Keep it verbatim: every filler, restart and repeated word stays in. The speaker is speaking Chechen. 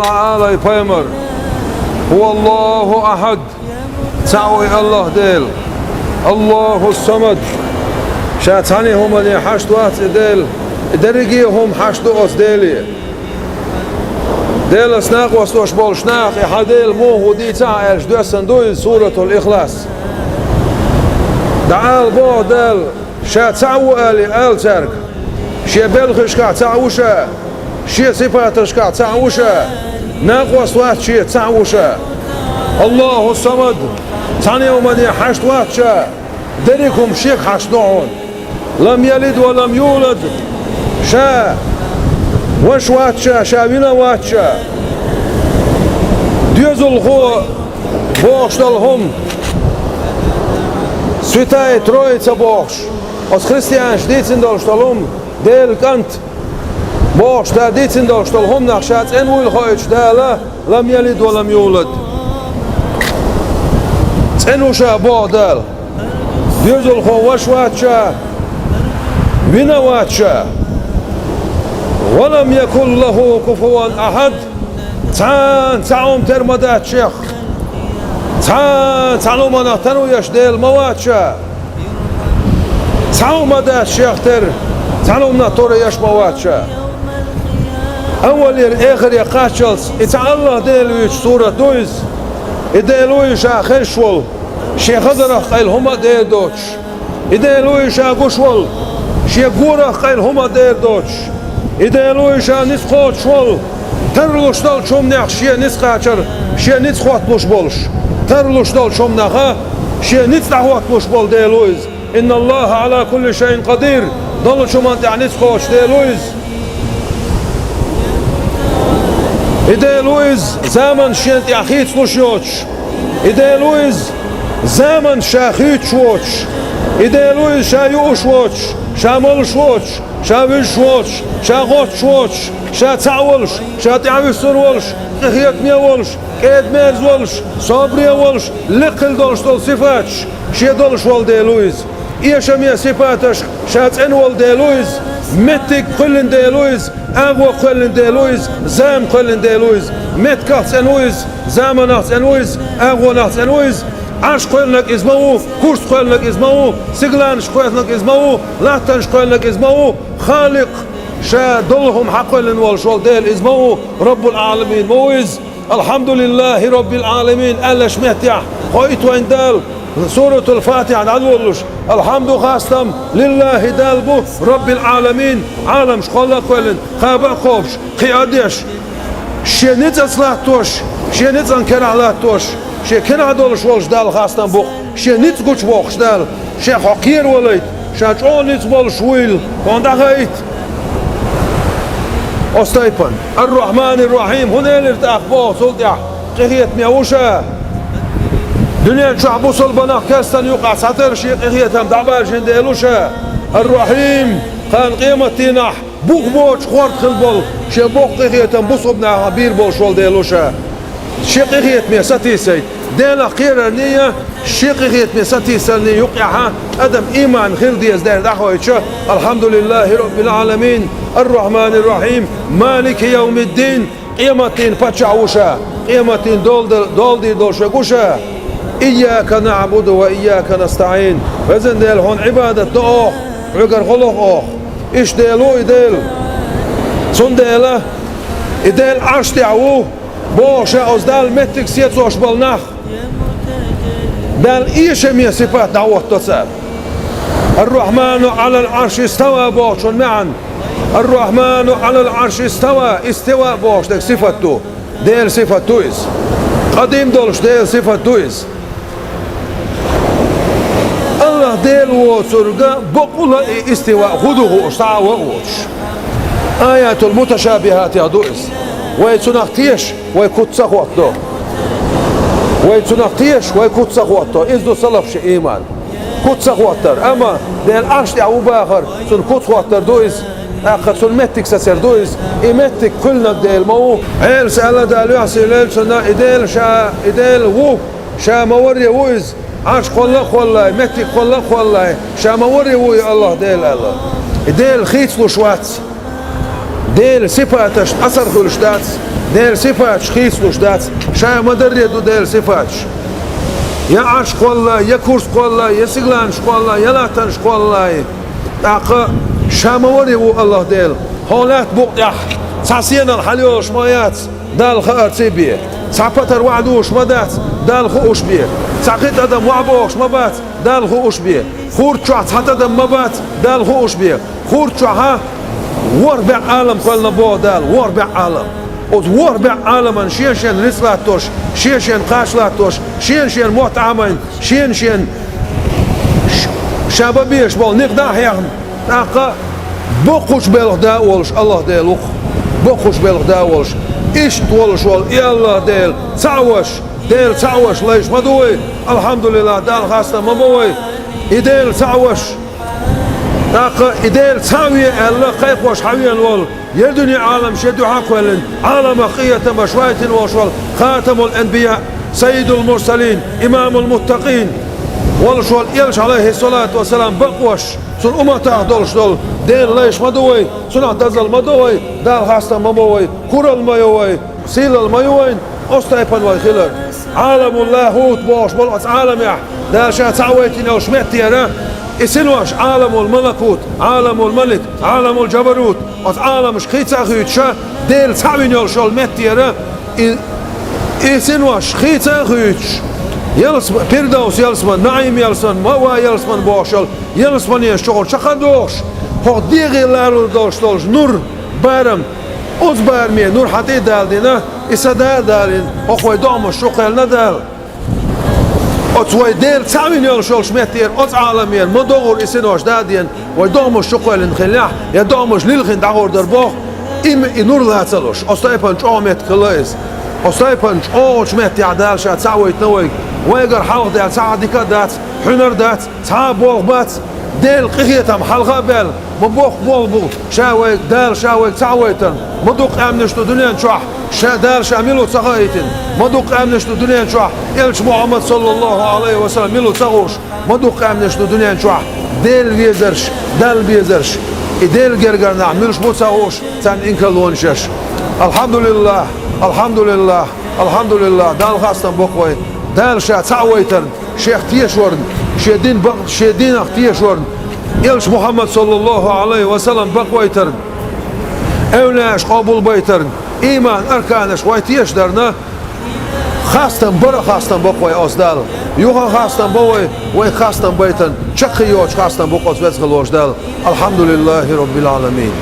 Ӏалай пайхамар: «ХӀува Аллаху ахьад», цхьаъ ву и Аллах Дела. «Аллаху самад», ша цхьанне хӀумане хьашт вац и Дела, и дерриге а хӀума хьашт ду оцу Деле. Делаца накъост долуш болуш нах, и хьан Дела муха ву дийцахьа аьлча, доьссина ду иза Суратул Ихлас. ДӀаала боху Дала, ша цхьаъ ву алий ала цаьрга. Шен белхашкахь цхьаъ ву ша, шен сипаташкахь цхьаъ ву ша, накъост вац шен, цхьаъ ву ша. «Аллаху самад», цхьанне хӀумане хьашт вац ша, дерриг хӀума шега хьашт ду хьуна. «Лам ялид ва лам юлад», ша ваша вац ша, ша вина вац ша. Доьзалхо бохуш долу хӀума, Святая Троица бохуш, оцу христианаш дийцина долуш долу хӀума, Делан КӀант бохуш, ша дийцина долуш долу хӀуманах ша цӀена вуйла хоуьйтуш Дала, «Лам ялид ва лам юлад». ЦӀена ву ша боху Дала. Доьзалхо ваша вац ша, вина вац ша. «Ва лам якул лаху куфуван ахьад». Цхьана цхьа хӀума тера ма дац шех. Цхьана цхьана хӀуманах тар ву еш Дела ма вац ша. Цхьа хӀума ма дац шех тера, цхьана хӀуманах тар еш ма вац ша. Аввалера эхаре кхаччалц и цхьа Аллах Дела вуьйцу сурат ду иза. И Дела ву и ша хезаш волу, шен хазарах къайла хӀума а дер доцуш. И Дела ву и ша гуш волу, шен горах къайла хӀума а дер доцуш. И Дела ву и ша ницкъ кхочуш волу, тарлуш долчу хӀуманех шен ницкъ кхачар, шен ницкъ хӀотталуш болуш. Тарлуш долчу хӀуманеха шен ницкъ дӀахӀотталуш болу Дела ву иза. «Инна Аллаха Ӏала кулли шайин къадир», доллучу хӀуманна тӀехь ницкъ кхочу Дела ву иза. И Дела ву иза, заманаш шена тӀехь хийцалуш йоцуш. И Дела ву иза, заманаш ша хуьйцуш воцуш. И Дела ву иза, ша юуш воцуш, ша молуш воцуш, ша вуьзуш воцуш, ша гӀоттуш воцуш, ша цхьаъ волуш, ша тӀаьхьавуьссур волуш, къинхетаме волуш, кӀеда-мерза волуш, собаре волуш, лекха хила долуш долу сифаташ шен долуш волу Дела ву иза. Эшаме сипаташка ша цӀена волу Дела ву иза, меттиг кхоьллина Дела ву иза, агӀо кхоьллина Дела ву иза, зама кхоьллина Дела ву иза, меттигах цӀена ву иза, заманах цӀена ву иза, агӀонах цӀена ву иза, Ӏарш кхоьллинарг иза ма ву, курс кхоьллинарг иза ма ву, сигаланаш кхоьллинарг иза ма ву, латтанаш кхоьллинарг иза ма ву, Халикъ, ша долу хӀума хьакхоьллина волуш волу Дела иза ма ву, Раббул Ӏаламин ма ву иза. «Алхьамдулиллахи Раббил Ӏаламин» аьллачу меттехь хоуьйту вайн Дала, Суратул Фатихьа дӀадолалуш: «Алхьамду, хастам, лиллахи, Далла бу, Раббил Ӏаламин, Ӏаламаш кхолла а кхоьллина, кхаба а кхобуш, кхиа а деш, шен ницкъаца латтош, шен ницкъан керахь латтош, шен керахь долуш волуш Далла хастам бу-кх, шен ницкъ гучубоккхуш Далла, шех хьо кхеравалайта, ша чӀогӀа ницкъ болуш вуйла, хьуна дӀахаийта». Оцу тайпана. «Ар-Рахьманир-Рахьим», хӀун элира тӀаккха боху цул тӀаьхьа? Къинхетаме ву ша. Дуьнен чохь бусалбанах керстанна юкъахь цхьатарра шен къинхетам дӀабаржина Дела ву ша. «Ар-Рахьим», кхана къематдийнахь бух боцуш хорта хила болу, шен боккха къинхетам бусалба нахана бийр болуш волу Дела ву ша. Шен къинхетаме сатийсайта. Делах кхерарний а, шен къинхетаме сатийсарний юкъехьа адам ийман хила деза дера дӀахойтуш, «Алхьамдулиллахи Раббил Ӏаламин, ар-Рахьманир-Рахьим, Малики явмиддин», къематдийнан паччахь ву ша, къематдийнан дола-, дола дийр долуш верг ву ша. «Ийяка наӀбуду ва ийяка настаӀин». Везан Дела, хьуна Ӏибадат до оха, хьоьгара гӀо лоху оха. Иштта Дела ву и Дела. Цундела и Дела Ӏарш тӀехь ву, боху ша оцу Далла меттиг сецош болу нах. Далла эшаме сипат дӀахӀоттадо цара. «Ар-Рахьману Ӏалал Ӏарши става» бохучун маьӀна. «Ар-Рахьману Ӏалал Ӏарши става», истива бохуш дерг сифат ду. Делан сифат ду иза. Къадим долуш Делан сифат ду иза. Аллах Дела воцурга бакъволуш и истива хӀун ду хууш, цхьа а ван а воцуш. Аятул муташабихатех ду иза. Вай цунах теша, вай куц ца хӀоттадо. Вай цунах теша, вай куц ца хӀоттадо. Иза ду салаф ши ийман. Куц ца хӀоттар. Амма Дела Ӏарш тӀехь ву бахар, цунна куц хӀоттар ду иза. ТӀаккха цунна меттиг сацар ду иза. И меттиг кхоьллинарг Дела ма ву. Ӏелас аьлла Дала юьхь сийлахь йойла цунна, и Дела ша, и Дела ву, ша ма варре ву иза. Ӏарш кхолла а кхоллай, меттиг кхолла а кхоллай, ша ма варре ву и Аллах Дела аьлла. И Дела хийцалуш вац. Делан сипаташна асар хуьлуш дац, Делан сипаташ хийцалуш дац, ша ма-дарра ду Делан сипаташ. Я Ӏарш кхоллале, я курс кхоллале, я сигаланаш кхоллале, я латтанаш кхоллале. ТӀаккха ша ма-варра ву АллахӀ Дела. ХӀокху лаьттан букъа тӀехь цхьа сенал хьалайолуш ма яц, Далла хаарций бен. Цхьа патар вахьа дугӀуш ма дац, Далла хууш бен. Цхьа кхин тӀадам вахьа бохуш ма бац, Далла хууш бен. Хурд чохь цхьа тӀадам ма бац, Далла хууш бен. Хурд чохь ворхӀ бӀе Ӏалам кхоьллина боху Дала, ворхӀ бӀе Ӏалам. Оцу ворхӀ бӀе Ӏаламан шен-шен рицкъ латтош, шен-шен кхача латтош, шен-шен мотт Ӏамийна, шен-шен ш-, ша бан безаш болу некъ дӀа а хьехна, тӀаккха боккхачу белхан да а волуш АллахӀ Дела ву-кх, боккхачу белхан да а волуш. Иштта волуш волу и АллахӀ Дела цхьаъ ваша, Дела цхьаъ ваша лайш ма ду вай, алхьамдулиллахӀ, Далла хастам ма бо вай, и Дела цхьаъ ваша. ТӀаккха и Дела цхьаъ ве аьлла кхайкхош хьан веана волу, я дуьне Ӏалам шен дуьхьа а кхоьллина, Ӏаламах къинхетамаш вайтина волуш волу Хатамул-Анбияъ, Саййидул-Мурсалин, Имамул-Муттакъин волуш волу Элча, Ӏалайхиссалату вассалам, бакъвеш, цуьнан умматах долуш долу Дела лайш ма ду вай, цунах дозалла ма до вай, Далла хастам ма бо вай, куралла ма йо вай, сийлалла ма ю вайна оцу тайпана вай хилар. Ӏаламул-Лахьут бохуш болу оцу Ӏаламехь Дала Ша цхьаъ вайтина йолуш меттера, и синош Ӏаламул-Малакут, Ӏаламул-Малик, Ӏаламул-Джабарут, оцу Ӏаламаш хийца а хуьйцуша, Дела цхьаъ вина йолуш йолу меттера, и, и синош хийца а хуьйцуш, ялсам-, Пирдовс ялсаман, Наим ялсаман, Маъва ялсаман бохуш йолу ялсаманеш чухула чекхдохуш, хӀокху дегӀе лорур долуш долчу нур, барам, оцу бараме нур хьан тӀе а даладина, и са да а далийна, хӀокху вай догӀмаш чу кхоьллина Дала. Оцу вай Дела цхьаъ вина йолуш йолчу меттера, оцу Ӏаламера ма догӀура и синош да а деана, вай догӀмаш чу кхоьллина хиллехь, я догӀмаш лилхина дӀагӀур дара боху, и, и нур лаца а луш. Оцу тайпана чӀогӀа меттиг хилла иза. Оцу тайпана чӀогӀачу меттехь Дала Ша цхьаъ вайтина вайга. Вайгара хьалха даьлла цхьа а дика а дац, хьуьнар а дац, цхьа а болх бац, Делан къинхетам хьалха а баьлла, ма боккха болх бу, Ша вайга, Дала Ша вайга цхьаъ вайтарна, ма дукха къаьмнаш ду дуьнен чохь, Ша, Дала Ша мила ву ца хаийтина, ма дукха къаьмнаш ду дуьнен чохь, Элча Мухьаммад, саллаллаху Ӏалайхи ва саллам, мила ву ца хууш, ма дукха къаьмнаш ду дуьнен чохь, Дела везарш, Далла безарш, и Делан гергара нах муьлш бу ца хууш, царна инкарлонаш еш. Алхьамдулиллах, алхьамдулиллах, алхьамдулиллах, Далла хастам бо-кх вай, Дала Ша цхьаъ вайтарна, Шех тешорна, Шен дин бакъ-, Шен динах тешорна, Элча Мухьаммад, саллаллаху Ӏалайхи ва саллам, бакъвайтарна, эвлаяш къобалбайтарна, ийман арканаш вай тешадарна, хастам бара а хастам бо-кх вай оцу Далла. Юха а хастам бо вай, вай хастам байтарна, чаккхе йоцуш хастам бу-кх оцу веза хилла волчу Далла. Алхьамдулиллахи Роббил Ӏаламин.